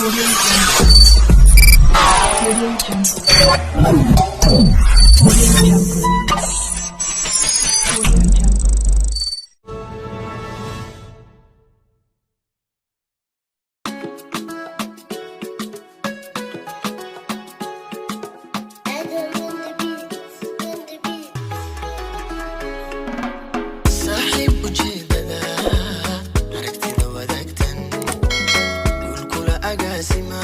Audio Jungle. Audio Jungle. Audio Jungle. Audio Jungle. Adam in the beat, in the beat. Saaxiib, ujeedada aragtida wadaagtan, guulkula agaasima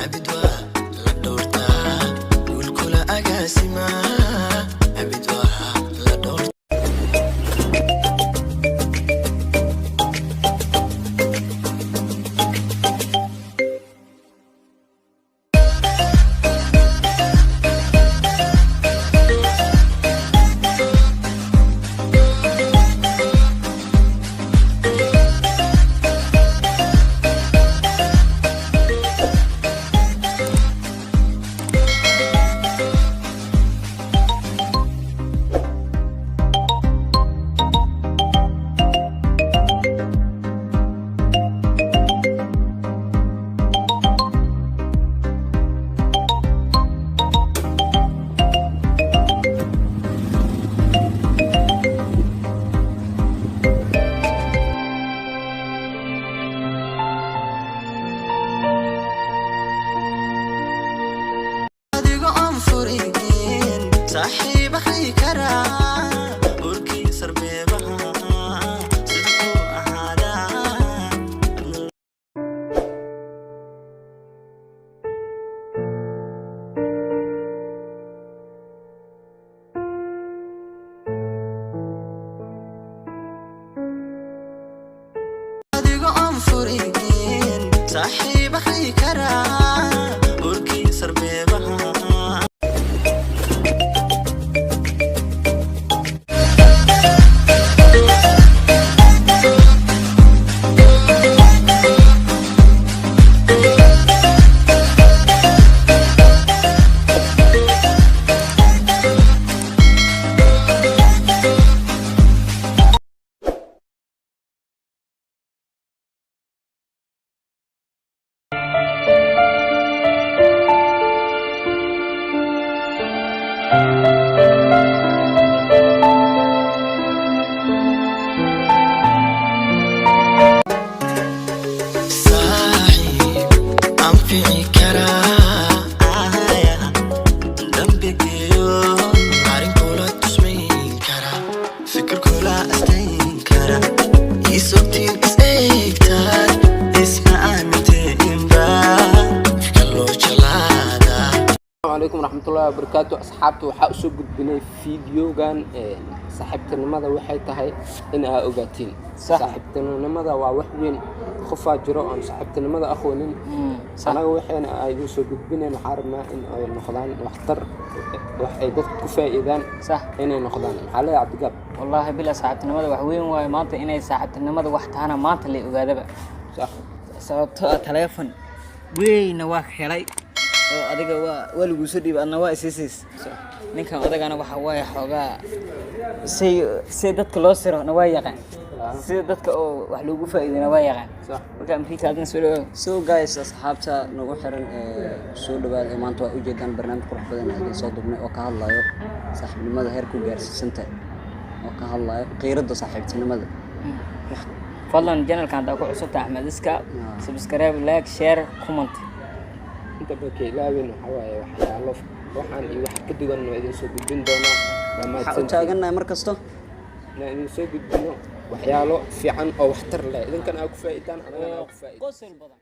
abid waa la dhowrtaa, guulkula agaasima abid waa la dhowrtaa. Adigo aan furin, saaxiib akhri karaa urkii sarbeebaha sida ku ahaadaa. Adigo aan furin, saaxiib akhri karaa urkii sarbeebaha. Saaxiib anfici karaa, dambigeeyo arrinkula tusmayn kara, fikirkula astayn kara, isogtiin is eegtaan, isma aaminteenba fika loo jalaada. Asalaamu calaykum waraxmatullahi wabarakaatu. Asxaabta, waxaa usoo gudbinay fiideogan saaxiibtinimada waxay tahay in aa ogaatiin. Saaxiibtinimada waa wax weyn. Qofaa jiro oon saaxiibtinimada aqoonin. Anaga waxayna ay soo gudbinayn, waxaa rabnaa in ay noqdaan waxtar, wax ay dadka ku faa'iidaan inay noqdaan. Maxaa leeyahay, Cabdigaab? Wallaahi bila, saaxiibtinimada wax weyn waayo. Maanta inay saaxiibtinimada wax tahana maanta la ogaadaba. Sababtoo ah taleefon weyna waa helay oo adiga waa laguu soo dhiibay, adna waa isiisiis. Ninkan odagana waxa waaye xoogaa say dadka loo siro na waa yaqaan, sida dadka oo wax loogu faa'iidana waa yaqaan. Marka Amriika adna soo dhawow. So guys, asxaabta nagu xiran ee soo dhawaada. Maanta waa ujeedaan barnaamij qurux badan oo idin soo duubnay oo ka hadlayo saaxiibnimada heerku gaarsiisanta, oo ka hadlayo qiirada saaxiibtinimada. Fadlan, channelkan haddaa ku cusubta, Axmed Iska, subscribe, like, share, comment. Inta ba ka ilaawin. Waxaa waaye waxyaalo waxaan iyo wax ka duwan waa idin soo gudbin doonaa. Waa Waxaa u mahadsantihiin. taagannahay mar kasto Inaan idin soo gudbino waxyaalo fiican oo waxtar leh, idinkana aa ku faa'iidaan, anagana aa ku faa'iidaan. Qosol badan.